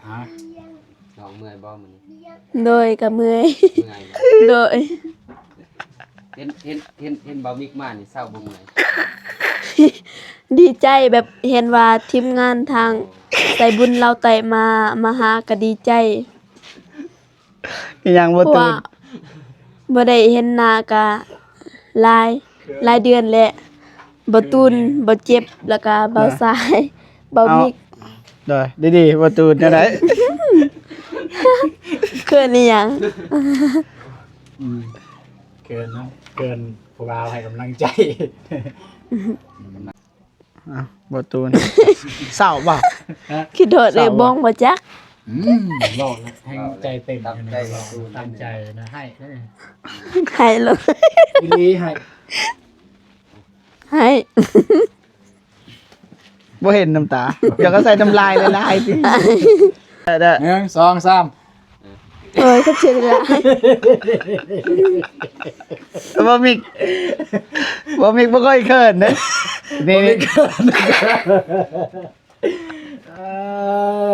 ນ້ອງເມື່ອຍບໍ່ມື້ນີ້? ໂດຍ ກໍເມື່ອຍ ເມື່ອຍ ໂດຍ ເຫັນ ເຫັນ ເຫັນ ເຫັນບ່າວມິກມານີ້ເຊົາບໍ່ເມື່ອຍ? ດີໃຈ ແບບເຫັນວ່າທີມງານທາງ ໂອ້ ສາຍບຸນລາວໃຕ້ມາ ມາຫາກໍດີໃຈ. ອີຫຍັງບໍ່ ເພາະວ່າ ຕູນ? ບໍ່ໄດ້ເຫັນໜ້າກະຫຼາຍ ຫຼາຍເດືອນແລ້ວ ບໍ່ຕູນ ບໍ່ເຈັບ ແລ້ວກະບ່າວຊາຍ ບ່າວມິກ. ໂດຍ ດີໆ ບໍ່ຕູນ ແນວໃດ? ເຂີນອີຫຍັງ? ອືມ ເຂີນເນາະ ເຂີນຜູ້ບ່າວໃຫ້ກຳລັງໃຈ. ອ້າວ ບໍ່ຕູນ ເສົ້າບໍ່? ຄິດຮອດເອື້ອຍບອງບໍ່ຈັກ? ອືມ ເວົ້າແລ້ວແຮງໃຈເຕັ້ນຢູ່ນີ້ ຕາມໃຈນະ ໃຫ້ ໃຫ້ໂລດ ອີ່ຫຼີ ໃຫ້ ໃຫ້ ບໍ່ເຫັນນ້ຳຕາ ຢາກເອົາໃສ່ນ້ຳລາຍຫຼາຍໆຕິ. ເດີ ໜຶ່ງ ສອງ ສາມ. ໂອ້ຍ ຂອບໃຈຫຼາຍ. ບໍ່ມິກ ບໍ່ມິກບໍ່ຄ່ອຍເຂີນເດ້ ນີ້ ບໍ່ມີເຂີນ ເອີ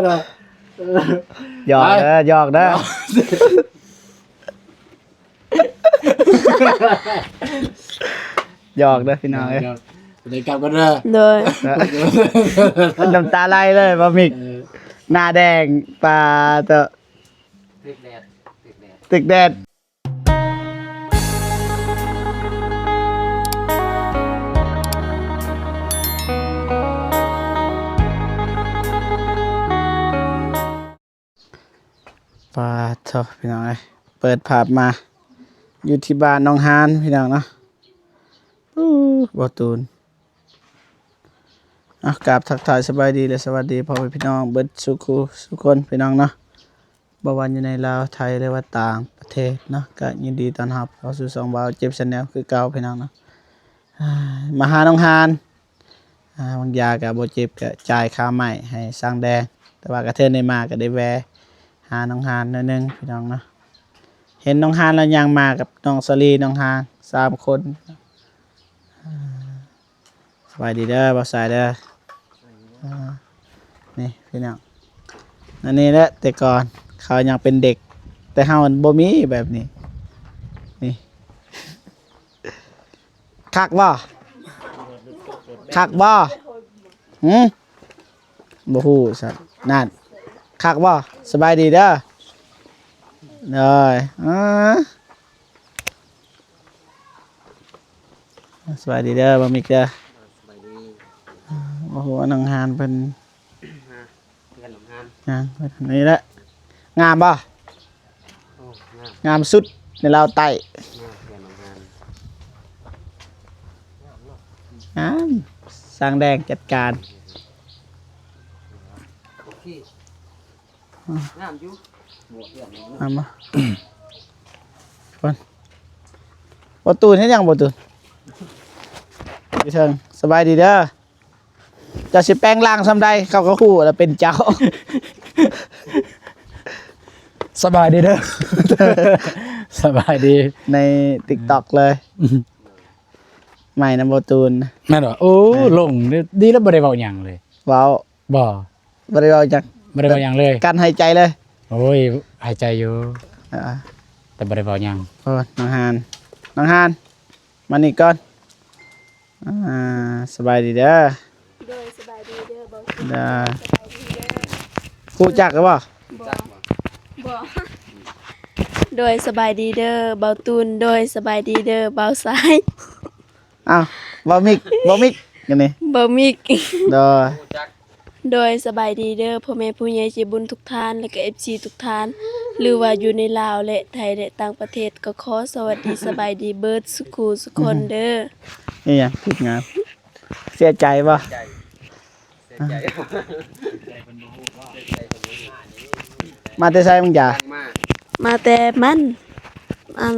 ເນາະ ຫຍອກເດີ ຫຍອກເດີ ຫຍອກເດີພີ່ນ້ອງເອີຍ ຫຍອກ ໄດ້ກັບກັນເດີ ໂດຍ ນ້ຳຕາໄຫຼເລີຍ ບໍ່ມິກ ເອີ ໜ້າແດງ ປາໂຕ ຖືກແດດ ຖືກແດດ ຖືກແດດ. ປາໂທ້ ພີ່ນ້ອງເອີຍ ເປີດພາບມາຢູ່ທີ່ບ້ານໜອງຫານ ພີ່ນ້ອງເນາະ. ອູ້ ບໍ່ຕູນ. ເອົາ ກາບທັກທາຍສະບາຍດີ ແລະ ສະຫວັດດີພໍ່ແມ່ພີ່ນ້ອງເບິດສູ່ຄູ່ສູ່ຄົນ ພີ່ນ້ອງເນາະ, ບໍ່ວ່າຢູ່ໃນລາວ ໄທ ຫຼືວ່າຕ່າງປະເທດເນາະ, ກະຍິນດີຕ້ອນຮັບເຂົ້າສູ່ຊ່ອງບ່າວເຈັບ Channel ຄືເກົ່າ ພີ່ນ້ອງເນາະ. ມາຫາໜອງຫານ ອ່າ ບາງຢາກະບໍ່ເຈັບ ກະຈ່າຍຄ່າໄມ້ໃຫ້ຊ່າງແດງ, ແຕ່ວ່າກະເທີນໄດ້ມາ ກະໄດ້ແວ່ຫາໜອງຫານໜ້ອຍໜຶ່ງ ພີ່ນ້ອງເນາະ. ເຫັນໜອງຫານລາວຍ່າງມາກັບນ້ອງສາລີ ນ້ອງຫານ ສາມຄົນ. ສະບາຍດີເດີ ບ່າວຊາຍເດີ. ອ່າ ນີ້ພີ່ນ້ອງ ອັນນີ້ແຫຼະ ແຕ່ກ່ອນເຂົາຍັງເປັນເດັກ ແຕ່ເຮົາມັນບໍ່ມີແບບນີ້. ນີ້ ຄັກບໍ່? ຄັກບໍ່? ຫື? ບໍ່ຮູ້ຊັ້ນ. ນັ້ນ ຄັກບໍ່? ສະບາຍດີເດີ. ໂດຍ ເອີ ສະບາຍດີເດີ ບ່າວມິກເດີ. ສະບາຍດີ. ໂອ້ໂຫ ນ້ອງຫານເພິ່ນ ເຮືອນນ້ອງຫານ ນີ້ແຫຼະ. ງາມບໍ່? ໂອ້ ງາມ ງາມສຸດໃນລາວໃຕ້. ງາມ ເຮືອນນ້ອງຫານ ງາມ ຊ່າງແດງຈັດການ. ໂອເຄ ງາມຢູ່ ໝວກເຮືອນນ້ອງຫານ ງາມບໍ່? ເພິ່ນ ບໍ່ຕູນເຮັດຫຍັງ ບໍ່ຕູນ? ຢູ່ເທິງ. ສະບາຍດີເດີ. ເຈົ້າຊິແປງຮ່າງສ່ຳໃດ ເຂົາກໍຮູ້ວ່າເປັນເຈົ້າ. ສະບາຍດີເດີ ສະບາຍດີ ໃນ TikTok ເລີຍ. ໃໝ່ນຳບໍ່ຕູນ ແມ່ນບໍ່? ໂອ້ ແມ່ນ ລົງ ດີແລ້ວ ບໍ່ໄດ້ເວົ້າຫຍັງເລີຍ. ເວົ້າ ບໍ່ ບໍ່ໄດ້ເວົ້າຫຍັງ ບໍ່ໄດ້ເວົ້າຫຍັງເລີຍ ກັ້ນຫາຍໃຈເລີຍ. ໂອ້ຍ ຫາຍໃຈຢູ່ ອ່າ ແຕ່ບໍ່ໄດ້ເວົ້າຫຍັງ. ໂອ້ ນ້ອງຫານ ນ້ອງຫານ ມານີ້ກ່ອນ. ອ່າ ສະບາຍດີເດີ. ໂດຍ ສະບາຍດີເດີ ເບົາ ໂດຍ ສະບາຍດີເດີ. ຮູ້ຈັກຫຼືບໍ່? ບໍ່ ບໍ່. ໂດຍ ສະບາຍດີເດີ ເບົາຕູນ. ໂດຍ ສະບາຍດີເດີ ເບົາຊາຍ. ອ້າວ ເບົາມິກ ເບົາມິກ ອັນນີ້ ເບົາມິກ. ໂດຍ ຮູ້ຈັກ. ໂດຍ ສະບາຍດີເດີ ພໍ່ແມ່ຜູ້ໃຫຍ່ໃຈບຸນທຸກທ່ານ ແລະກະ ເອັຟຊີ ທຸກທ່ານ ຫຼືວ່າຢູ່ໃນລາວ ແລະ ໄທ ແລະ ຕ່າງປະເທດ ກໍຂໍສະຫວັດດີ ສະບາຍດີເບິດສູ່ຄູ່ສູ່ຄົນເດີ. ອີຫຍັງຜິດງານ ເສຍໃຈບໍ່? ເສຍໃຈ ເສຍໃຈ ມາແຕ່ໃສບາງຢາ? ມາແຕ່ມັນ ອັນ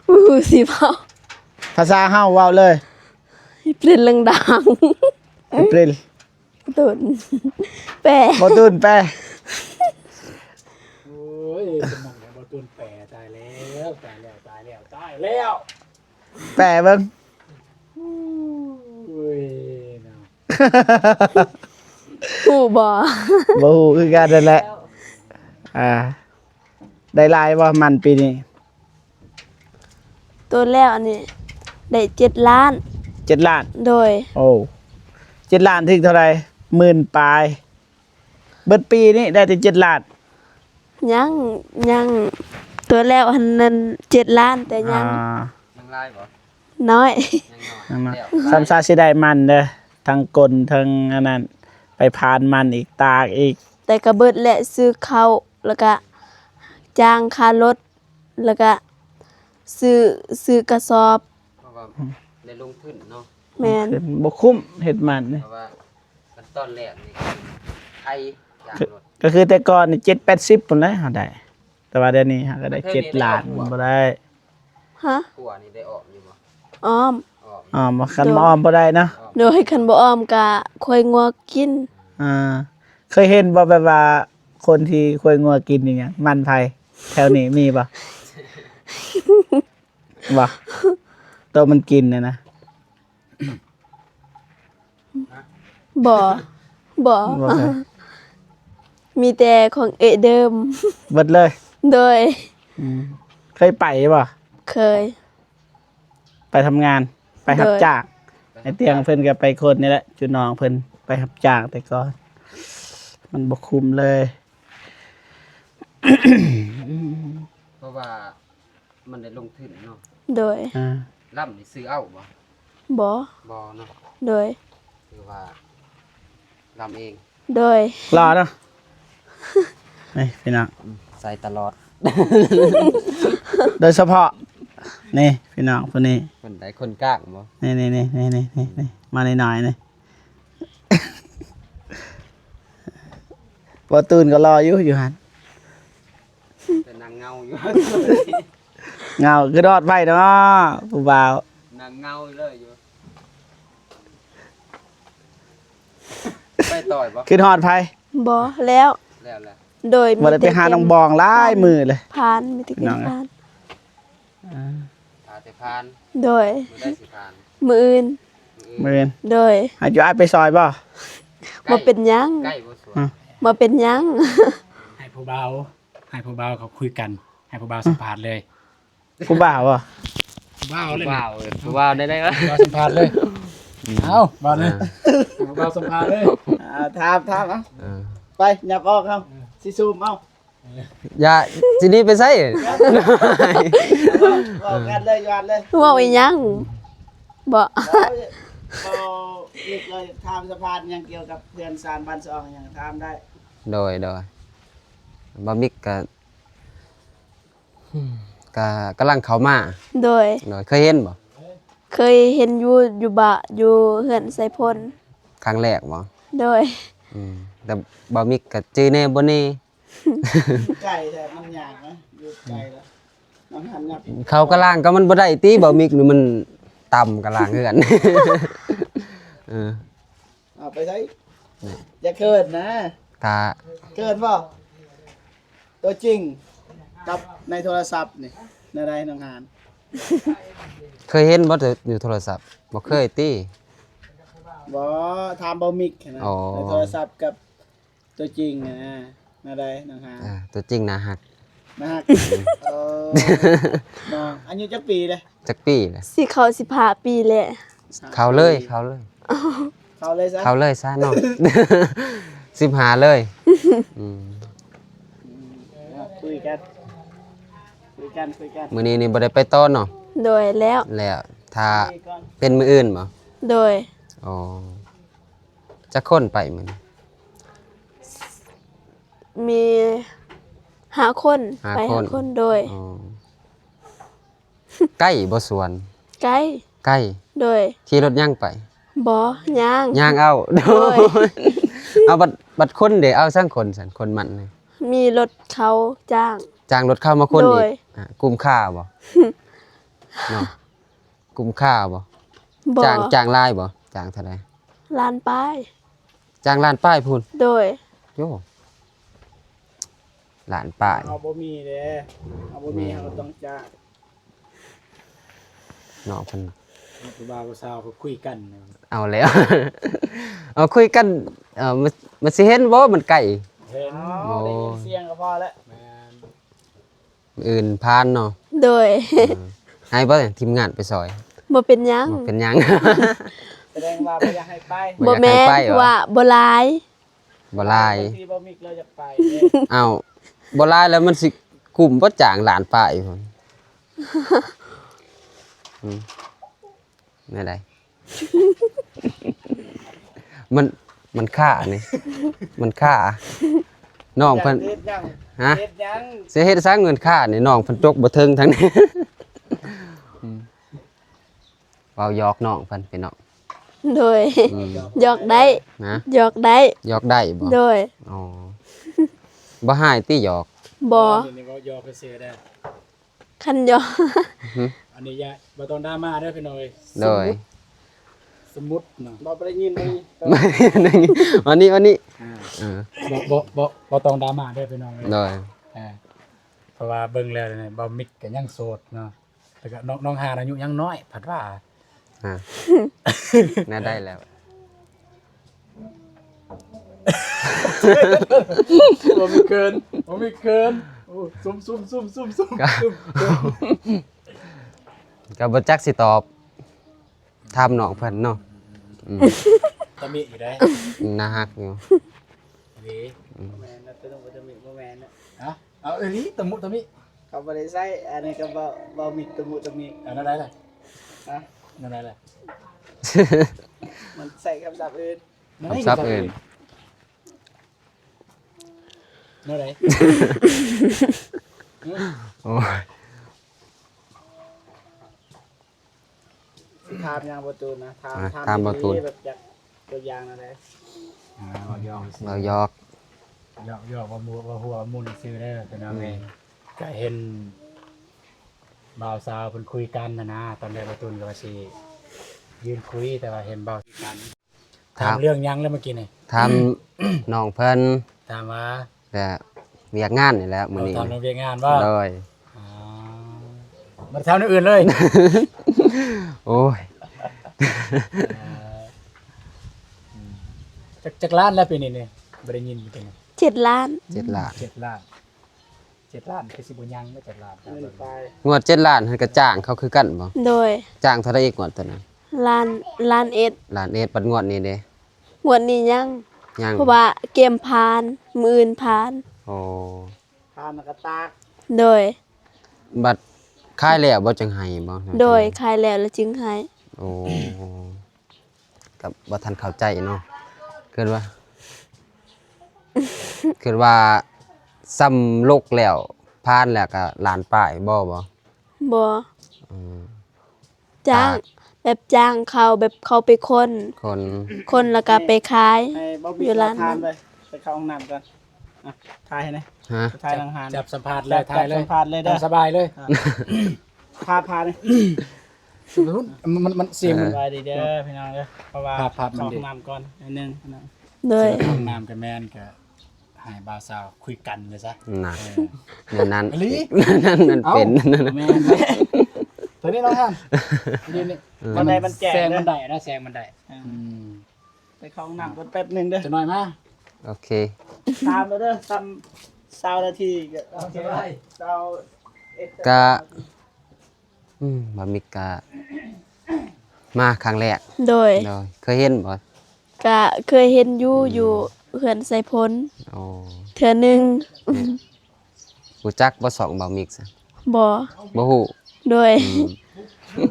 ບໍ່ຮູ້ຊິເວົ້າ ພາສາເຮົາເວົ້າເລີຍ. ເປັນເລື່ອງດັງ ເປັນ ບໍ່ຕູນ ແປ ບໍ່ຕູນ ແປ. ໂອ້ຍ ສະໝອງແມ່ບໍ່ຕູນແປ ຕາຍແລ້ວ ຕາຍແລ້ວ ຕາຍແລ້ວ ຕາຍແລ້ວ ແປເບິ່ງ. ໂອ້ຍເນາະ ຮູ້ບໍ່? ບໍ່ຮູ້ຄືກັນນັ້ນແຫຼະ. ອ່າ ໄດ້ຫຼາຍບໍ່ມັນປີນີ້? ໂຕແລ້ວນີ້ໄດ້ເຈັດລ້ານ. ເຈັດລ້ານ? ໂດຍ. ໂອ້ ເຈັດລ້ານຖືກເທົ່າໃດ? ໝື່ນປາຍ. ເບິດປີນີ້ໄດ້ແຕ່ເຈັດລ້ານ? ຍັງ ຍັງ ໂຕແລ້ວຫັ້ນນັ້ນເຈັດລ້ານ ແຕ່ຍັງ ອ່າ ຍັງຫຼາຍບໍ່? ນ້ອຍ ຍັງນ້ອຍ ຍັງນ້ອຍ. ແລ້ວ ສ່ຳຊາຊິໄດ້ມັນເດີ ທັງກົນ ທັງອັນນັ້ນ ໄປຜານມັນອີກ ຕາກອີກ. ແຕ່ກໍເບິດແຫຼະ ຊື້ເຂົ້າ ແລ້ວກໍຈ້າງຄ່າລົດ ແລ້ວກະຊື້ ຊື້ກະສອບ ເພາະວ່າ ອືມ ໄດ້ລົງທຶນເນາະ. ແມ່ນ ບໍ່ຄຸ້ມເຮັດມັນນີ້ ເພາະວ່າຂັ້ນຕອນແລກນີ້ໄຖຢາງລົດ ກໍຄືແຕ່ກ່ອນນີ້ເຈັດແປດສິບພຸ້ນແຫຼະເຮົາໄດ້ ແຕ່ວ່າດຽວນີ້ເຮົາກໍໄດ້ເຈັດລ້ານ ມັນບໍ່ໄດ້. ຮະ? ຂົວນີ້ໄດ້ອ້ອມຢູ່ບໍ່? ອ້ອມ ອ້ອມ ອ້ອມບໍ່? ຄັນບໍ່ອ້ອມບໍ່ໄດ້ເນາະ. ໂດຍ ຄັນບໍ່ອ້ອມກະຄວາຍງົວກິນ. ອ່າ ເຄີຍເຫັນບໍ່ ແບບວ່າຄົນທີ່ຄວາຍງົວກິນອີຫຍັງ ມັນໃຜ ແຖວນີ້ມີບໍ່? ບໍ່ ໂຕມັນກິນນະນະ. ບໍ່ ບໍ່ ບໍ່ເຄີຍ ມີແຕ່ຂອງເອເດີມ ເບິດເລີຍ. ໂດຍ ອືມ ເຄີຍໄປບໍ່? ເຄີຍ ໄປທຳງານ ໄປຮັບ ໂດຍ ຈ້າງ. ໄອ້ຕຽງເພິ່ນກໍໄປຄົນນີ້ແຫຼະ ຈຸນ້ອງເພິ່ນໄປຮັບຈ້າງແຕ່ກ່ອນ ມັນບໍ່ຄຸ້ມເລີຍ ເພາະວ່າມັນໄດ້ລົງທຶນເນາະ. ໂດຍ ອ່າ ລຳນີ້ຊື້ເອົາບໍ່? ບໍ່ ບໍ່ເນາະ. ໂດຍ ຄືວ່າລຳເອງ. ໂດຍ ຫຼໍ່ເນາະ ນີ້ພີ່ນ້ອງ ອືມ ໃສ່ຕະຫຼອດ ໂດຍສະເພາະ ນີ້ພີ່ນ້ອງຜູ້ນີ້ ເພິ່ນໄດ້ຄົນກາງບໍ່? ນີ້ໆໆ ມາໜ້ອຍໆ ນີ້ ບໍ່ຕູນກໍຫຼໍ່ຢູ່ ຢູ່ຫັ້ນ ແຕ່ນັ່ງເງົາຢູ່ ເງົາຄືດອດໄຟເນາະ ຜູ້ບ່າວ ນັ່ງເງົາເລີຍຢູ່. ໄປຕໍ່ອີກບໍ່? ຄິດຮອດໃຜ? ບໍ່ ແລ້ວ ແລ້ວແຫຼະ. ໂດຍ ບໍ່ໄດ້ໄປຫານ້ອງບອງຫຼາຍມື້ເລີຍ ຜ່ານ ມີແຕ່ກິນຜ່ານ ອ່າ ຖ້າແຕ່ຜ່ານ. ໂດຍ ມື້ໃດຊິຜ່ານ? ມື້ອື່ນ ມື້ອື່ນ ມື້ອື່ນ. ໂດຍ ໃຫ້ຈຸອ້າຍໄປຊ່ອຍບໍ່? ບໍ່ເປັນຫຍັງ ໃກ້ບໍ່ສວນ ອືມ ບໍ່ເປັນຫຍັງ ໃຫ້ຜູ້ບ່າວ ໃຫ້ຜູ້ບ່າວເຂົາຄຸຍກັນ ໃຫ້ຜູ້ບ່າວສຳພາດເລີຍ. ຜູ້ບ່າວບໍ່? ຜູ້ບ່າວເລີຍ ຜູ້ບ່າວ ຜູ້ບ່າວໄດ້ໄດ້ວະ ຜູ້ບ່າວສຳພາດເລີຍ. ເອົາ ບ່າວເລີຍ ອ່າ ຜູ້ບ່າວສຳພາດເລີຍ. ອ່າ ຖາມ ຖາມເອົາ ເອີ ໄປ ຫຍັບອອກເອົາ ຊິຊູມເອົາ. ຢ່າ ຊິໜີໄປໃສ? ເວົ້າກັນເລີຍ ຢູ່ຫັ້ນເລີຍ ເວົ້າອີຫຍັງ? ບໍ່ ເວົ້າ ເວົ້າອີກເລີຍ ຖາມສຳພາດຫຍັງກ່ຽວກັບເຮືອນຊານບ້ານຊ່ອງຫຍັງ ຖາມໄດ້. ໂດຍ ໂດຍ ບ່າວມິກກະ ກະກຳລັງເຂົ້າມາ. ໂດຍ ໂດຍ ເຄີຍເຫັນບໍ່? ເຄີຍເຫັນຢູ່ ຢູ່ບ້ານ ຢູ່ເຮືອນໄຊພົນ. ຄັ້ງແລກບໍ່? ໂດຍ ອືມ ແຕ່ບ່າວມິກກະຈື່ແດ່ບໍ່ແດ່. ໄກແທ້ ມັນຍາກນະ ຢູ່ໄກແລ້ວ ມັນຫັນຍາກ. ເຂົ້າກະລາງກໍມັນບໍ່ໄດ້ຕິ ບ່າວມິກນີ້ມັນຕ່ຳກະລາງເຮືອນ. ເອີ ເອົາໄປໃສ? ນີ້ ຢ່າເຂີນນະ. ກະເຂີນບໍ່? ຕົວຈິງກັບໃນໂທລະສັບນີ້ ແນວໃດນ້ອງຫານ? ເຄີຍເຫັນບໍ່ ຢູ່ໂທລະສັບ? ບໍ່ເຄີຍຕິ? ບໍ່ ຖາມບ່າວມິກຫັ້ນນະ. ອໍ ໃນໂທລະສັບກັບຕົວຈິງນະ ແນວໃດນ້ອງຫານ? ອ່າ ຕົວຈິງໜ້າຮັກ. ໜ້າຮັກ ເອີ ນ້ອງອາຍຸຈັກປີເດ້? ຈັກປີແຫຼະ? ຊິເຂົ້າສິບຫ້າປີແລ້ວ. ເຂົ້າເລີຍ ເຂົ້າເລີຍ ເຂົ້າເລີຍຊະ ເຂົ້າເລີຍຊະເນາະ. ສິບຫ້າເລີຍ. ອືມ ອືມ ເອົາ ຄຸຍກັນ ຄຸຍກັນ ຄຸຍກັນ. ມື້ນີ້ນີ້ບໍ່ໄດ້ໄປຕໍ່ເນາະ? ໂດຍ ແລ້ວ ແລ້ວ ຖ້າເປັນມື້ອື່ນບໍ່? ໂດຍ ອໍ ຈັກຄົນໄປມື້ນີ້? ມີຫ້າຄົນ ຫ້າ ໄປຫ້າຄົນ ຄົນ ໂດຍ ອໍ ໃກ້ບໍ່ສວນ? ໃກ້ ໃກ້ ໂດຍ ຂີ່ລົດຍ່າງໄປ? ບໍ່ ຍ່າງ ຍ່າງເອົາ ໂດຍ ໂດຍ ເອົາ ບັດ ບັດຂົນເດ ເອົາສັງຂົນຊັ້ນ ຂົນມັນນີ້? ມີລົດເຂົາຈ້າງ ຈ້າງລົດເຂົາມາຂົນອີກ ໂດຍ ອ່າ ກຸ້ມຄ່າບໍ່? ເນາະ ກຸ້ມຄ່າບໍ່? ບໍ່ ຈ້າງ ຈ້າງຫຼາຍບໍ່? ຈ້າງເທົ່າໃດ? ລ້ານປາຍ ຈ້າງລ້ານປາຍພຸ້ນ. ໂດຍ ໂອ້ ລ້ານປາຍ ເຮົາບໍ່ມີເດ້ ເຮົາບໍ່ມີ ແມ່ນ ເຮົາກໍຕ້ອງຈ້າງ ເນາະ ເພິ່ນ ຜູ້ບ່າວຜູ້ສາວເຂົາຄຸຍກັນ ເອົາແລ້ວ ເອົາ ຄຸຍກັນ ເອີ ມັນ ມັນຊິເຫັນບໍ່ ມັນໃກ້? ເຫັນ. ອໍ ໂອ້ ໄດ້ຍິນສຽງກໍພໍແລ້ວ. ແມ່ນ. ມື້ອື່ນຜ່ານເນາະ. ໂດຍ. ເອີ ໃຫ້ບໍ່ທີມງານໄປຊ່ອຍ? ບໍ່ເປັນຫຍັງ. ບໍ່ເປັນຫຍັງ. ສະແດງວ່າບໍ່ຢາກໃຫ້ໄປ. ບໍ່ແມ່ນ ບໍ່ຢາກໃຫ້ໄປຫວາ? ເພາະວ່າບໍ່ຫຼາຍ. ບໍ່ຫຼາຍ. ບາງທີບໍ່ມີເລີຍຢາກໄປເດ້. ອ້າວ ບໍ່ຫຼາຍແລ້ວມັນຊິກຸ້ມບໍ່ຈ້າງລ້ານປາຍພຸ້ນ? ອືມ ແນວໃດ? ມັນ ມັນຄານີ້ ມັນຄາ ນ້ອງເພິ່ນ. ເຮັດຫຍັງ? ຮະ? ເຮັດຫຍັງ? ຊິເຮັດສັງເງິນຄານີ້ ນ້ອງເພິ່ນຈົກບໍ່ເຖິງທາງນີ້. ອືມ ເວົ້າຫຍອກນ້ອງເພິ່ນ ພີ່ນ້ອງ. ໂດຍ. ອືມ ຫຍອກໄດ້. ນະ? ຫຍອກໄດ້. ຫຍອກໄດ້ບໍ່? ໂດຍ. ອໍ ບໍ່ຮ້າຍຕິຫຍອກ? ບໍ່. ນີ້ເວົ້າຫຍອກຊື່ໆເດີ. ຄັນຫຍອກ ຫຶ? ອັນນີ້ຢ່າ ບໍ່ຕ້ອງດຣາມາເດີພີ່ນ້ອງເອີຍ. ໂດຍ. ສົມມຸດ ສົມມຸດເນາະ. ບໍ່ໄດ້ຍິນເລີຍ. ອັນນີ້ ອັນນີ້ ອ່າ ເອີ ບໍ່ ບໍ່ ບໍ່ ບໍ່ຕ້ອງດຣາມາເດີພີ່ນ້ອງເອີຍ. ໂດຍ. ອ່າ ເພາະວ່າເບິ່ງແລ້ວນີ້ ບ່າວມິກກໍຍັງໂສດເນາະ. ແລ້ວກໍນ້ອງ ນ້ອງຮານອາຍຸຍັງນ້ອຍ ພັດວ່າ ຮະ ແນວໃດແລ້ວ? ບໍ່ມີເຂີນ ບໍ່ມີເຂີນ. ໂອ້ ຊຸມ ຊຸມ ຊຸມ ຊຸມ ຊຸມ ກໍ ຊຸມ ກໍບໍ່ຈັກຊິຕອບ ຖາມນ້ອງເພິ່ນເນາະ. ອືມ ຕະມິຢູ່ໃດ໋ ໜ້າຮັກຢູ່. ນີ້ ອືມ ບໍ່ແມ່ນນະ ຕະນຸ ຕະມິ ບໍ່ແມ່ນນະ. ຮະ? ເອົາອີ່ຫຼີ ຕະມຸຕະມິ ເຂົາບໍ່ໄດ້ໃຊ້ ອັນນີ້ກໍເວົ້າ ເວົ້າມິດຕະມຸຕະມິ. ອັນນັ້ນໄດ້ລະ ຮະ? ອັນນັ້ນໄດ້ລະ ມັນໃຊ້ຄຳສັບອື່ນ ຄຳສັບອື່ນ. ແນວໃດ? ໂອ້ຍ. ຖາມຫຍັງບໍ່ຕູນນະ? ຖາມ ອ່າ ຖາມ ຖາມບໍ່ຕູນ ດີໆ ແບບຢາກຕົວຢ່າງແນວໃດ? ອ່າ ເວົ້າຫຍອກຊື່ໆ ເວົ້າຫຍອກ ຫຍອກໆ ເວົ້າມົວ ເວົ້າຫົວເວົ້າມົນຊື່ໆເດີພີ່ນ້ອງເອີຍ. ອືມ ກໍເຫັນບ່າວສາວເພິ່ນຄຸຍກັນຫັ້ນນະ. ຕອນແລກບໍ່ຕູນກໍວ່າຊິຢືນຄຸຍ ແຕ່ວ່າເຫັນບ່າວ ຄຸຍກັນ. ຖາມ ຖາມເລື່ອງຫຍັງແລ້ວເມື່ອກີ້ນີ້? ຖາມນ້ອງເພິ່ນ ຖາມວ່າ ແຕ່ວຽກງານນີ້ແຫຼະມື້ນີ້. ເອົາ ຖາມເລື່ອງວຽກງານບໍ່? ໂດຍ. ອໍ ບໍ່ໄດ້ຖາມແນວອື່ນເລີຍ? ໂອ້ຍ ເອີ ອືມ ຈັກ ຈັກລ້ານແລ້ວປີນີ້ນີ້? ບໍ່ໄດ້ຍິນເມື່ອກີ້ນີ້. ເຈັດລ້ານ. ເຈັດລ້ານ. ເຈັດລ້ານ. ເຈັດລ້ານຄືຊິບໍ່ຍັງເດ້ ເຈັດລ້ານ ເງິນປາຍ. ງວດເຈັດລ້ານຫັ້ນກໍຈ້າງເຂົາຄືກັນບໍ່? ໂດຍ. ຈ້າງເທົ່າໃດອີກງວດຕົວນັ້ນ? ລ້ານ ລ້ານເອັດ. ລ້ານເອັດ. ບັດງວດນີ້ເດ? ງວດນີ້ຍັງ. ຍັງ. ເພາະວ່າເກມຜ່ານ ມື້ອື່ນຜ່ານ. ໂອ້ ຜ່ານແລ້ວກໍຕາກ. ໂດຍ. ບັດຂາຍແລ້ວບໍ່ຈຶ່ງໃຫ້ບໍ່? ໂດຍ ຂາຍແລ້ວແລ້ວຈຶ່ງໃຫ້. ໂອ້ ກໍບໍ່ທັນເຂົ້າໃຈເນາະ. ຄິດວ່າ ຄິດວ່າສ່ຳລົກແລ້ວ ຜ່ານແລ້ວກໍລ້ານປາຍບໍ່ ບໍ່? ບໍ່. ອືມ ຈ້າງ ຕາກ ແບບຈ້າງເຂົາ ແບບເຂົາໄປຄົ້ນ ຄົ້ນ ຄົ້ນແລ້ວກໍໄປຂາຍ ໃຫ້ ໃຫ້ບໍ່ມີ ຢູ່ຮ້ານນັ້ນ. ໄປເຂົ້າຫ້ອງນ້ຳກ່ອນ. ອ່ະ ຖ່າຍໃຫ້ແດ່. ຮະ? ຖ່າຍຫຼັງຮ້ານ ຈັບສຳພາດເລີຍ ຖ່າຍເລີຍ ຈັບສຳພາດເລີຍເດີ ຕາມສະບາຍເລີຍ. ອ່ະ ພາບ ພາບນີ້ ມັນ ມັນ ມັນ ສຽງມັນ ເອີ ສະບາຍດີເດີພີ່ນ້ອງເດີ ເພາະວ່າ ພາບ ພາບມັນ ເຂົ້າຫ້ອງນ້ຳກ່ອນໜ້ອຍໜຶ່ງ. ໂດຍ. ເຂົ້າຫ້ອງນ້ຳກໍແມ່ນ ກໍໃຫ້ບ່າວສາວຄຸຍກັນໄປຊະ. ນະ ເອີ ແນວນັ້ນ ອີ່ຫຼີ ແນວນັ້ນມັນເປັນ. ເອົ້າ ແມ່ນ ຕົວນີ້ເນາະທ່ານ ນີ້ ນີ້ ເອີ ມັນໄດ້ ມັນແຈ້ງ ແສງມັນໄດ້ນະ ແສງມັນໄດ້. ອືມ ອືມ ໄປເຂົ້າຫ້ອງນ້ຳກ່ອນແປັບໜຶ່ງເດີ ຈັກໜ້ອຍມາ. ໂອເຄ ຕາມແລ້ວເດີ ສ່ຳຊາວນາທີກໍ ໂອເຄ ຊາວເອັດ ກະ ອືມ ບ່າວມິກກະມາຄັ້ງແລກ. ໂດຍ. ໂດຍ. ເຄີຍເຫັນບໍ່? ກະເຄີຍເຫັນຢູ່ ອືມ ຢູ່ເຮືອນໄຊພົນ. ໂອ້ ເທື່ອໜຶ່ງ. ຮູ້ຈັກບໍ່ຊ່ອງບ່າວມິກຊະ? ບໍ່. ບໍ່ຮູ້? ໂດຍ. ອືມ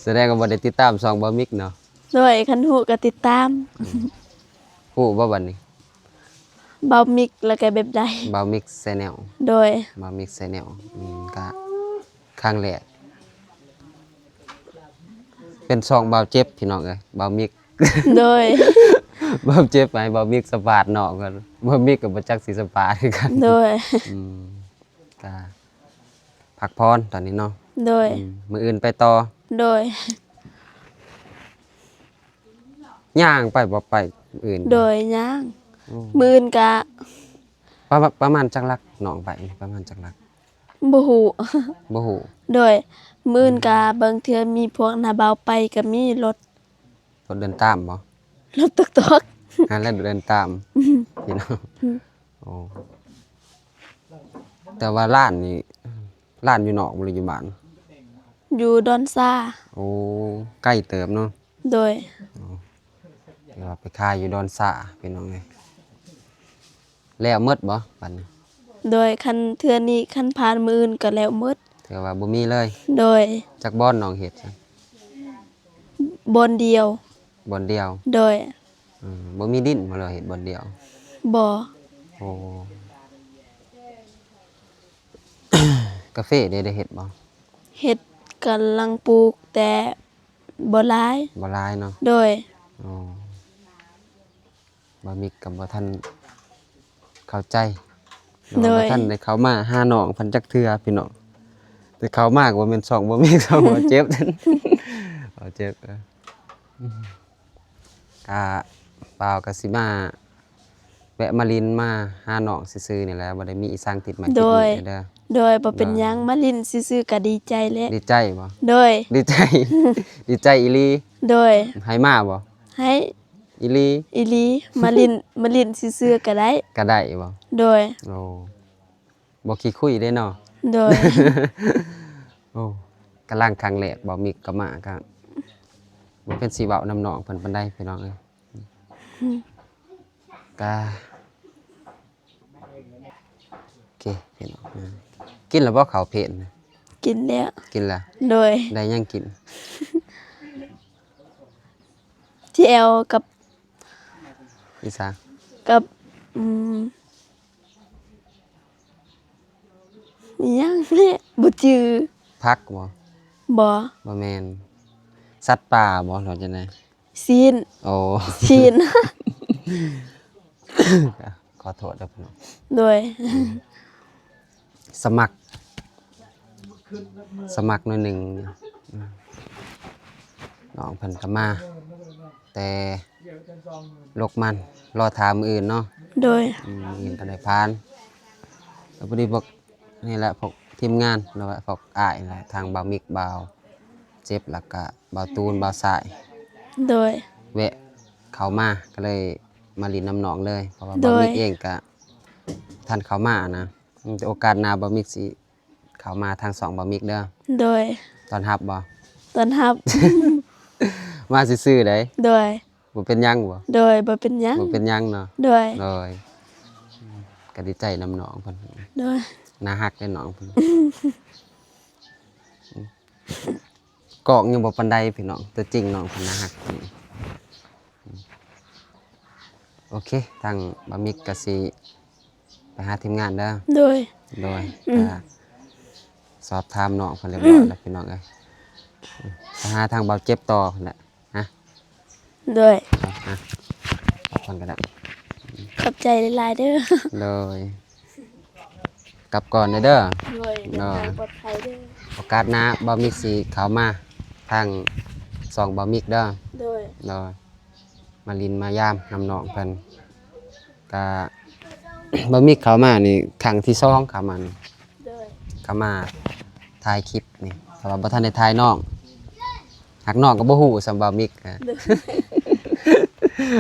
ສະແດງວ່າບໍ່ໄດ້ຕິດຕາມຊ່ອງບ່າວມິກເນາະ? ໂດຍ. ຄັນຮູ້ກໍຕິດຕາມ. ອືມ ຮູ້ບໍ່ບັດນີ້? ບ່າວມິກ ແລ້ວກໍແບບໃດ? ບ່າວມິກແຊນແນວ. ໂດຍ. ບ່າວມິກແຊນແນວ. ອືມ ກະຄັ້ງແລກ ເປັນຊ່ອງບ່າວເຈັບ ພີ່ນ້ອງເອີຍ ບ່າວມິກ. ໂດຍ. ບ່າວເຈັບໃຫ້ບ່າວມິກສຳພາດນ້ອງກ່ອນ ບ່າວມິກກໍບໍ່ຈັກຊິສຳພາດຄືກັນ. ໂດຍ. ອືມ ກະພັກຜ່ອນຕອນນີ້ເນາະ. ໂດຍ. ອືມ ມື້ອື່ນໄປຕໍ່. ໂດຍ. ຍ່າງໄປບໍ່ ໄປມື້ອື່ນ? ໂດຍ ຍ່າງ. ໂອ້ ມື້ອື່ນກະ ປະ ປະມານຈັກຫຼັກ ນ້ອງໄປປະມານຈັກຫຼັກ? ບໍ່ຮູ້. ບໍ່ຮູ້. ໂດຍ. ມື້ອື່ນກະ ອືມ ບາງເທື່ອມີພວກນ້າບ່າວໄປກໍມີລົດ. ລົດເດີນຕາມບໍ່? ລົດຕົກໆ ຫັ້ນແຫຼະເດີນຕາມ ອືມ ພີ່ນ້ອງ ອືມ ໂອ້ ແຕ່ວ່າຮ້ານນີ້ ຮ້ານຢູ່ນອກບໍ່ ຫຼືຢູ່ບ້ານ? ຢູ່ດອນຊາ. ໂອ້ ໄກເຕີບເນາະ. ໂດຍ ໂອ້ ຖືວ່າໄປຂາຍຢູ່ດອນຊາ ພີ່ນ້ອງເອີຍ. ແລ້ວໝົດບໍ່ບັດນີ້? ໂດຍ ຄັນເທື່ອນີ້ ຄັນຜ່ານມື້ອື່ນກໍແລ້ວໝົດ. ຖືວ່າບໍ່ມີເລີຍ. ໂດຍ ຈັກບ່ອນນ້ອງເຮັດຊະ? ບ່ອນດຽວ. ບ່ອນດຽວ? ໂດຍ ອືມ ບໍ່ມີດິນບໍ່ ຫຼືເຮັດບ່ອນດຽວ? ບໍ່. ໂອ້ ກາເຟເດ ໄດ້ເຮັດບໍ່? ເຮັດ ກຳລັງປູກ ແຕ່ບໍ່ຫຼາຍ. ບໍ່ຫຼາຍເນາະ. ໂດຍ ໂອ້ ບ່າວມິກກໍບໍ່ທັນເຂົ້າໃຈ ໂດຍ ບໍ່ທັນໄດ້ເຂົ້າມາຫານ້ອງເພິ່ນຈັກເທື່ອ ພີ່ນ້ອງ. ແຕ່ເຂົ້າມາກໍບໍ່ແມ່ນຊ່ອງບ່າວມິກ ຊ່ອງບ່າວເຈັບ ບ່າວເຈັບ. ກະ ບ່າວກະຊິມາ ແວະມາຫຼິ້ນມາຫານ້ອງຊື່ໆນີ້ແຫຼະ ບໍ່ໄດ້ມີອີ່ສັງຕິດໄມ້ຕິດມືເດີ. ໂດຍ ບໍ່ເປັນຫຍັງ ມາຫຼິ້ນຊື່ໆກະດີໃຈແຫຼະ. ດີໃຈບໍ່? ໂດຍ ດີໃຈ ດີໃຈອີ່ຫຼີ. ໂດຍ ໃຫ້ມາບໍ່? ໃຫ້ອີ່ຫຼີ. ອີ່ຫຼີ ມາຫຼິ້ນ ມາຫຼິ້ນຊື່ໆກະໄດ້. ກະໄດ້ບໍ່? ໂດຍ ໂອ້ ບໍ່ຂີ້ຄຸຍເດ້ເນາະ. ໂດຍ ໂອ້ ກຳລັງຄັ້ງແລກ ບ່າວມິກກໍມາ ກະບໍ່ເປັນຊິເວົ້ານຳນ້ອງເພິ່ນປານໃດ ພີ່ນ້ອງເອີຍ. ກະ ໂອເຄ ພີ່ນ້ອງ ກິນແລ້ວບໍ່ເຂົ້າເພນ? ກິນແລ້ວ. ກິນແລ້ວ. ໂດຍ ໄດ້ຫຍັງກິນ? ແຈ່ວກັບ ອີ່ສາງ? ກັບ ອືມ ອີ່ຫຍັງແຫຼະ ບໍ່ຈື່. ຜັກບໍ່? ບໍ່. ບໍ່ແມ່ນ ສັດປ່າບໍ່ ຫຼືຈັ່ງໃດ? ຊີ້ນ. ໂອ້ ຊີ້ນ. ຂໍໂທດເດີພີ່ນ້ອງ. ໂດຍ ສະໝັກ ສະໝັກໜ້ອຍໜຶ່ງ. ນ້ອງເພິ່ນກໍມາແຕ່ລົກມັນ ລໍຖ້າມື້ອື່ນເນາະ. ໂດຍ ອືມ ມື້ອື່ນກໍໄດ້ຜ່ານ. ແລ້ວພໍດີພວກ ນີ້ແຫຼະ ພວກທີມງານ ຫຼືວ່າພວກອ້າຍແຫຼະ ທາງບ່າວມິກ ບ່າວເຈັບ ແລ້ວກະບ່າວຕູນ ບ່າວຊາຍ ໂດຍ ແວະເຂົ້າມາ ກໍເລີຍມາຫຼິ້ນນຳນ້ອງເລີຍ ເພາະວ່າ ໂດຍ ບ່າວມິກເອງກະທັນເຂົ້າມານະ. ແຕ່ໂອກາດໜ້າບ່າວມິກຊິເຂົ້າມາທາງຊ່ອງບ່າວມິກເດີ. ໂດຍ ຕ້ອນຮັບບໍ່? ຕ້ອນຮັບ. ມາຊື່ໆໃດ. ໂດຍ ບໍ່ເປັນຫຍັງບໍ່? ໂດຍ ບໍ່ເປັນຫຍັງ. ບໍ່ເປັນຫຍັງເນາະ. ໂດຍ ໂດຍ ກໍດີໃຈນຳນ້ອງເພິ່ນ. ໂດຍ ໜ້າຮັກເດ້ນ້ອງເພິ່ນ. ກ້ອງຍັງບໍ່ປານໃດພີ່ນ້ອງ ຕົວຈິງນ້ອງເພິ່ນໜ້າຮັກ. ໂອເຄ ທາງບ່າວມິກກໍຊິ ໄປຫາທີມງານເດີ. ໂດຍ ໂດຍ ອືມ ອ່າ ສອບຖາມນ້ອງເພິ່ນຮຽບຮ້ອຍແລ້ວ ອືມ ພີ່ນ້ອງເອີຍ. ໄປຫາທາງບ່າວເຈັບຕໍ່ພຸ້ນແຫຼະ. ຮະ ໂດຍ ຮະ ພັກຜ່ອນກໍໄດ້. ຂອບໃຈຫຼາຍໆເດີ. ໂດຍ ກັບກ່ອນເດີ. ໂດຍ ໂດຍ ເດີນທາງປອດໄພເດີ. ໂອກາດໜ້າບ່າວມິກຊິເຂົ້າມາທາງຊ່ອງບ່າວມິກເດີ. ໂດຍ ໂດຍ ມາຫຼິ້ນມາຢາມນຳນ້ອງເພິ່ນ. ກະ ບ່າວມິກເຂົ້າມານີ້ຄັ້ງທີສອງເຂົ້າມານີ້. ໂດຍ ເຂົ້າມາຖ່າຍຄລິບນີ້ ແຕ່ວ່າບໍ່ທັນໄດ້ຖ່າຍນ້ອງ. ຫາກນ້ອງກໍບໍ່ຮູ້ສ່ຳບ່າວມິກ. ໂດຍ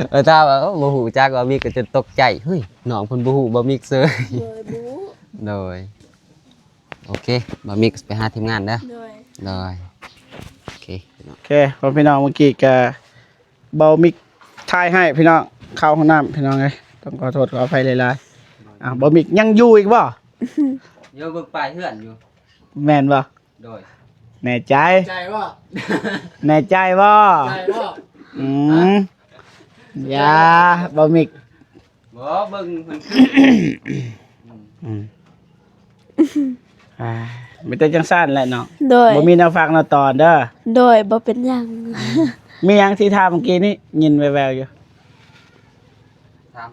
ເອີ ຖ້າວ່າ ໂອ້ ບໍ່ຮູ້ຈັກບ່າວມິກກໍຈົນຕົກໃຈ ເຮີ້ຍ ນ້ອງເພິ່ນບໍ່ຮູ້ບ່າວມິກເຊີຍ. ໂດຍ ບໍ່ຮູ້. ໂດຍ ໂອເຄ ບ່າວມິກໄປຫາທີມງານເດີ. ໂດຍ ໂດຍ ໂອເຄ ໂອເຄ ພໍ່ພີ່ນ້ອງ ເມື່ອກີ້ກະ ບ່າວມິກຖ່າຍໃຫ້ພີ່ນ້ອງ ເຂົ້າຫ້ອງນ້ຳພີ່ນ້ອງເອີຍ ຕ້ອງຂໍໂທດຂໍອະໄພຫຼາຍໆ. ອ້າວ ບ່າວມິກຍັງຢູ່ອີກບໍ່? ເດີ ເບິ່ງປ້າຍເຮືອນຢູ່. ແມ່ນບໍ່? ໂດຍ ແນ່ໃຈ? ໃຈບໍ່? ແນ່ໃຈບໍ່? ໃຈບໍ່? ອືມ ຢ່າ ບ່າວມິກ ບໍ່ ເບິ່ງເພິ່ນຄື ອືມ ອືມ ອ່າ ມີແຕ່ຈັ່ງຊັ້ນແຫຼະເນາະ. ໂດຍ ບໍ່ມີແນວຝາກແນວຕອນເດີ. ໂດຍ ບໍ່ເປັນຫຍັງ. ມີຫຍັງຊິຖາມເມື່ອກີ້ນີ້ ຍິນແວ່ວໆຢູ່. ຖາມ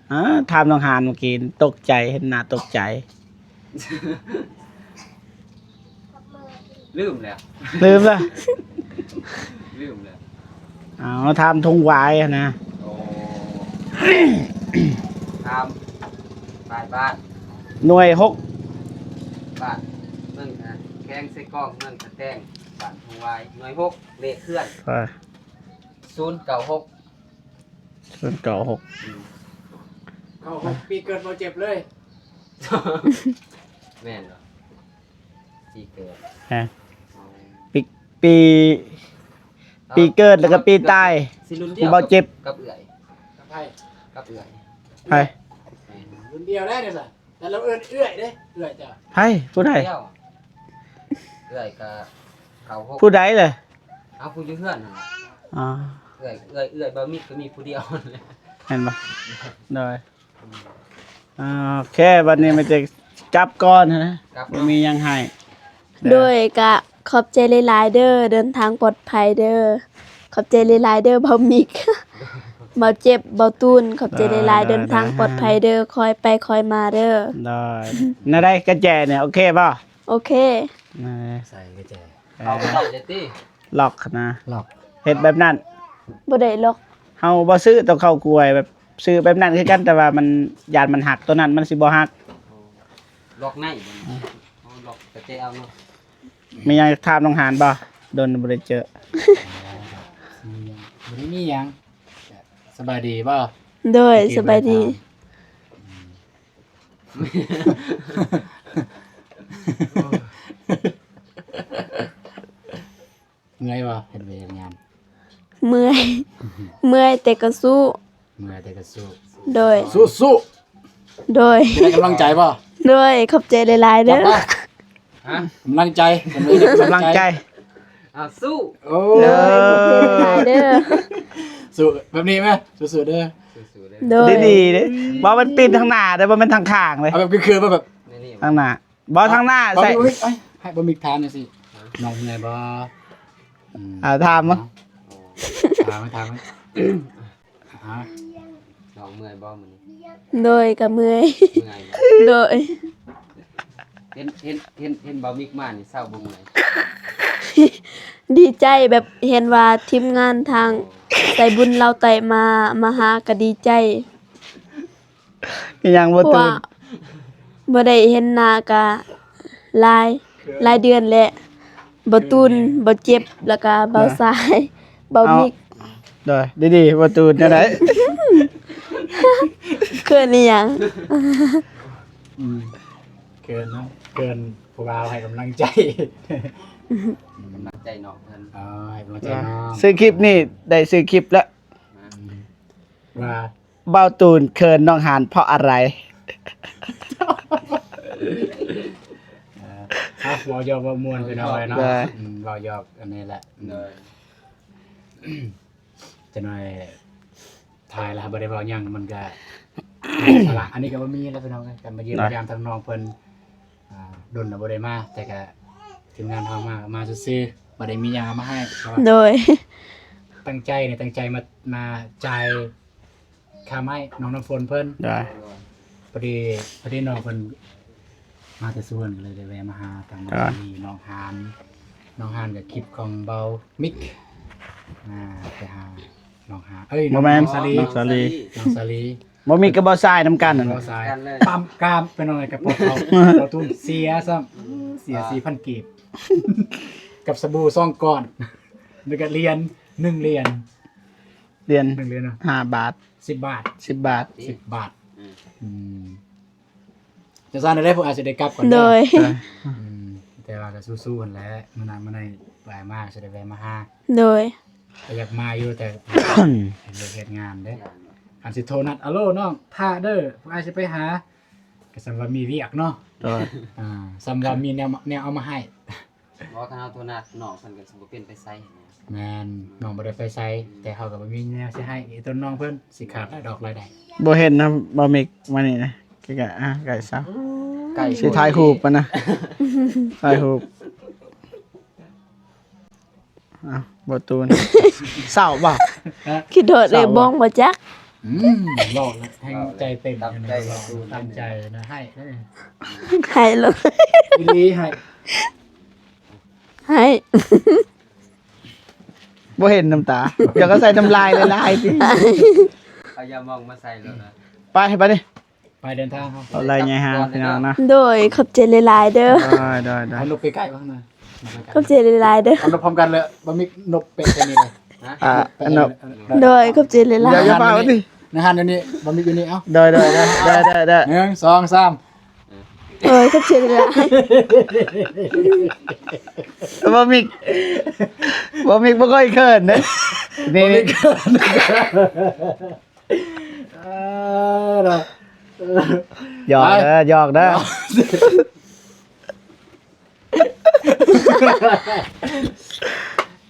ເອີ ຖາມນ້ອງຫານເມື່ອກີ້ ຕົກໃຈ ເຫັນໜ້າຕົກໃຈ. ລືມແລ້ວ ລືມແລ້ວ ລືມແລ້ວ. ເອົາ ຖາມທົ່ງຫວາຍຫັ້ນນະ. ໂອ້ ຖາມ ບ້ານ ບ້ານ ໜ່ວຍຫົກ ບ້ານເມືອງ ແຂວງເຊກອງ ເມືອງກະແຕງ ບ້ານທົ່ງຫວາຍ ໜ່ວຍຫົກ ເລກເຮືອນ ເອີ ສູນເກົ້າຫົກ. ສູນເກົ້າຫົກ ເຂົ້າຫົກປີເກີດບໍ່ເຈັບເລີຍ. ແມ່ນບໍ່? ປີເກີດ ຮະ ປີ ປີ ເອົ້າ ປີເກີດ ແລ້ວກໍປີຕາຍ ຊິລຸ້ນດຽວ ບໍ່ເຈັບ ກັບເອື້ອຍ ກັບໃຜ? ກັບເອື້ອຍ ໃຜ? ແມ່ນ ລຸ້ນດຽວແລ້ວເດ້ ແຕ່ລາວເອີ້ນເອື້ອຍເດ້ ເອື້ອຍເຈົ້າ ໃຜ? ຜູ້ໃດ? ເອື້ອຍກໍເຂົ້າຫົກ ຜູ້ໃດລະ? ເອົາ ຜູ້ຢູ່ເຮືອນຫັ້ນແຫຼະ ອໍ ເອື້ອຍ ເອື້ອຍ ເອື້ອຍບ່າວມິກກໍມີຜູ້ດຽວ ແມ່ນບໍ່? ໂດຍ ອ່າ ໂອເຄ ບັດນີ້ມັນຈະກັບກ່ອນນະ ກັບ ບໍ່ມີຫຍັງໃຫ້. ໂດຍ ກະຂອບໃຈຫຼາຍໆເດີ ເດີນທາງປອດໄພເດີ ຂອບໃຈຫຼາຍໆເດີ ບ່າວມິກ ບ່າວເຈັບ ບ່າວຕູນ ຂອບໃຈຫຼາຍໆ ເດີນທາງປອດໄພເດີ ຄ່ອຍໄປຄ່ອຍມາເດີ. ໂດຍ ແນວໃດກະແຈນີ້ ໂອເຄບໍ່? ໂອເຄ ໃສ່ກະແຈ ເອົາບໍ່ໄດ້ເດ້ຕິ ລັອກນະ ລັອກ ເຮັດແບບນັ້ນ ບໍ່ໄດ້ລັອກ ເຮົາບໍ່ຊື້ໂຕເຂົ້າກວຍ ແບບຊື້ແບບນັ້ນຄືກັນ ແຕ່ວ່າມັນ ຢ້ານມັນຫັກ ໂຕນັ້ນມັນຊິບໍ່ຫັກ ລັອກໃນ ເຮົາລັອກກະແຈເອົາເນາະ. ມີຫຍັງຈະຖາມນ້ອງຫານບໍ່? ດົນບໍ່ໄດ້ເຈີ ບໍ່ໄດ້ມີຫຍັງ ສະບາຍດີບໍ່? ໂດຍ ສະບາຍດີ ເມື່ອຍບໍ່ ເຮັດວຽກເຮັດງານ? ເມື່ອຍ ເມື່ອຍແຕ່ກໍສູ້ ເມື່ອຍແຕ່ກໍສູ້ ໂດຍ ສູ້ໆ ໂດຍ ໄດ້ກຳລັງໃຈບໍ່? ໂດຍ ຂອບໃຈຫຼາຍໆເດີ ຮະ ກຳລັງໃຈ ກຳລັງໃຈ ອ່າ ສູ້ ໂອ້ ໂດຍ ຂອບໃຈຫຼາຍໆເດີ ສູ້ແບບນີ້ແມ ສູ້ໆເດີ ໂດຍ ດີໆເດ້ ບໍ່ແມ່ນປິ່ນທາງໜ້າເດີ ບໍ່ແມ່ນທາງຂ້າງເລີຍ ເອົາແບບຄືໆ ແບບ ທາງໜ້າ ບໍ່ທາງໜ້າ ໃສ່ ເອົາ ໃຫ້ບໍ່ມີຖາມຈັ່ງຊີ້ ນ້ອງເມື່ອຍບໍ່? ອືມ ອ່າ ຖາມມາ ຖາມມາ ຖາມມາ ຮະ ນ້ອງເມື່ອຍບໍ່ມື້ນີ້? ໂດຍ ກະເມື່ອຍ ເມື່ອຍ ໂດຍ ເຫັນ ເຫັນ ເຫັນ ເຫັນບ່າວມິກມານີ້ເຊົາບໍ່ເມື່ອຍ? ດີໃຈ ແບບເຫັນວ່າທີມງານທາງ ໂອ້ ໄຊບຸນລາວໃຕ້ມາ ມາຫາກະດີໃຈ. ອີຫຍັງບໍ່ຕູນ? ເພາະວ່າບໍ່ໄດ້ເຫັນໜ້າກະຫຼາຍ ຫຼາຍເດືອນແລ້ວ ບໍ່ຕູນ ບໍ່ເຈັບ ແລ້ວກະເບົາຊາຍ ເບົາມິກ ໂດຍ ດີໆ ບໍ່ຕູນ ແນວໃດ? ເຂີນອີຫຍັງ? ອືມ ເຂີນເນາະ ເຂີນຜູ້ບ່າວໃຫ້ກຳລັງໃຈ ກຳລັງໃຈນ້ອງເພິ່ນ ອໍ ໃຫ້ກຳລັງໃຈນ້ອງ ຊື້ຄລິບນີ້ ໄດ້ຊື້ຄລິບແລ້ວ ອືມ ວ່າ ບ່າວຕູນເຂີນນ້ອງຫານເພາະອະໄລ? ເອີ ເວົ້າຢອກເວົ້າມ່ວນໄປໜ້ອຍເນາະ ເວົ້າຢອກ ອືມ ເວົ້າຢອກອັນນີ້ແຫຼະ ໂດຍ ຈັກໜ້ອຍຖ່າຍແລ້ວບໍ່ໄດ້ເວົ້າຫຍັງ ມັນກະສາລະ ອັນນີ້ກະບໍ່ມີແລ້ວພີ່ນ້ອງເອີຍ ກະມາຢ້ຽມມາຢາມທາງນ້ອງເພິ່ນ ອ່າ ດົນລະບໍ່ໄດ້ມາ ແຕ່ກະທີມງານເຮົາມາ ມາຊື່ໆ ບໍ່ໄດ້ມີຫຍັງເອົາມາໃຫ້ ໂດຍ ຕັ້ງໃຈນີ້ ຕັ້ງໃຈມາ ມາຈ່າຍຄ່າໄມ້ນ້ອງນ້ຳຝົນເພິ່ນ ໂດຍ ພໍດີ ພໍດີນ້ອງເພິ່ນມາແຕ່ສວນ ກະເລີຍໄດ້ແວ່ມາຫາທາງນ້ອງສາລີ ນ້ອງຫານ ນ້ອງຫານກະຄລິບຂອງເບົາມິກ ອ່າ ໄປຫານ້ອງຫານ ເອີຍ ບໍ່ແມ່ນ ນ້ອງສາລີ ນ້ອງສາລີ ບໍ່ມີກະເບົາຊາຍນຳກັນ ເບົາຊາຍ ປ້ຳກ້າມໄປໜ້ອຍກະປອດເອົາ ເບົາຕູນເສຍຊ້ຳ ເສຍ ອ່າ ສີ່ພັນກີບ ກັບສະບູສອງກ້ອນ ແລ້ວກະຫຼຽນໜຶ່ງຫຼຽນ ຫຼຽນ ໜຶ່ງຫຼຽນເນາະ ຫ້າບາດ ສິບບາດ ສິບບາດ ສິບບາດ ອືມ ອືມ ຈັ່ງຊັ້ນແຫຼະ ພວກອາດຊິໄດ້ກັບກ່ອນເດີ ໂດຍ ອືມ ແຕ່ວ່າກະສູ້ໆຫັ້ນແຫຼະ ມື້ໜ້າມື້ໃດໄປມາຊິໄດ້ແວ່ມາຫາ ໂດຍ ກະຢາກມາຢູ່ ແຕ່ເຮັດວຽກເຮັດງານເດ້ ຄັນຊິໂທນັດ ອາໂລ ນ້ອງ ຖ້າເດີ ພວກອ້າຍຊິໄປຫາ ກະສ່ຳວ່າມີວຽກເນາະ ໂດຍ ອ່າ ສ່ຳວ່າມີແນວ ແນວເອົາມາໃຫ້ ບໍ່ ຄັນເຮົາໂທນັດນ້ອງເພິ່ນກະຊິບໍ່ເປັນໄປໃສຫັ້ນນະ ແມ່ນ ນ້ອງບໍ່ໄດ້ໄປໃສ ອືມ ແຕ່ເຮົາກະບໍ່ມີແນວຊິໃຫ້ ອີຕົນນ້ອງເພິ່ນຊິຂາດລາຍດອກລາຍໄດ້ ບໍ່ເຫັນນະ ບໍ່ມີ ມານີ້ນະ ກະ ກະ ອ່າ ກະຊະ ກະ ຊິຖ່າຍຮູບປະນະ ຖ່າຍຮູບ ອ້າວ ບໍ່ຕູນ ເສົ້າບໍ່? ຄິດຮອດເອື້ອຍບ້ອງບໍ່ຈັກ ອືມ ເວົ້າແລ້ວແຮງໃຈເຕັ້ນ ຕາມໃຈ ຕາມໃຈນະ ໃຫ້ເດີ ໃຫ້ໂລດ ອີ່ຫຼີ ໃຫ້ ໃຫ້ ບໍ່ເຫັນນ້ຳຕາ ຢາກເອົາໃສ່ນ້ຳລາຍຫຼາຍໆຕິ ເອົາຢາໝອງມາໃສ່ໂລດນະ ໄປ ໄປເດີ ໄປເດີນທາງເຮົາ ເອົາໄລ່ໃຫຍ່ຫາພີ່ນ້ອງນະ ໂດຍ ຂອບໃຈຫຼາຍໆເດີ ໂດຍ ໂດຍ ໂດຍ ເອົານົບໄປໃກ້ເບິ່ງນະ ຂອບໃຈຫຼາຍໆເດີ ເອົານົບພ້ອມກັນເລີຍ ບໍ່ມີນົບເປະແຕ່ນີ້ເລີຍ ອ່າ ອັນນັ້ນ ໂດຍ ຂອບໃຈຫຼາຍໆ ຢ່າ ຢ່າຟ້າວຕິ ໃນຫັ້ນຢູ່ນີ້ ບໍ່ມີຢູ່ນີ້ ເອົ້າ ໂດຍ ໂດຍ ໂດຍ ໂດຍ ໂດຍ ໂດຍ ໜຶ່ງ ສອງ ສາມ ໂດຍ ຂອບໃຈຫຼາຍໆ ບໍ່ມີ ບໍ່ມີ ບໍ່ຄ່ອຍເຂີນເດ້ ນີ້ ບໍ່ມີເຂີນ ເອີ ເນາະ ຫຍອກເດີ ຫຍອກເດີ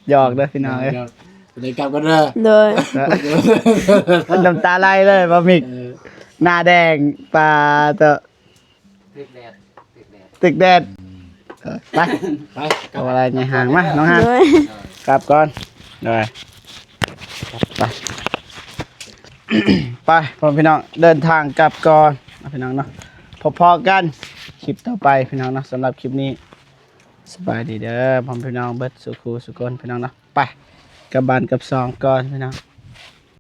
ຫຍອກເດີພີ່ນ້ອງເອີຍ ໄດ້ກັບກັນເດີ ໂດຍ ນ້ຳຕາໄຫຼເລີຍ ບໍ່ມີ ເອີ ໜ້າແດງ ປາໂຕ ຖືກແດດ ຖືກແດດ ຖືກແດດ ເອີ ໄປ ໄປ ເອົາອະໄລໃນຫ້າງມາ ນ້ອງຮານ ໂດຍ ກັບກ່ອນ ໂດຍ ໄປ ໄປ ພໍ່ແມ່ພີ່ນ້ອງ ເດີນທາງກັບກ່ອນເນາະ ພີ່ນ້ອງເນາະ ພໍ້ໆກັນຄລິບຕໍ່ໄປ ພີ່ນ້ອງເນາະ ສຳລັບຄລິບນີ້ ສະບາຍດີເດີ ພໍ່ແມ່ພີ່ນ້ອງເບິດສູ່ຄູ່ສູ່ຄົນ ພີ່ນ້ອງເນາະ ໄປ ກັບບ້ານກັບຊ່ອງກ່ອນ ພີ່ນ້ອງ.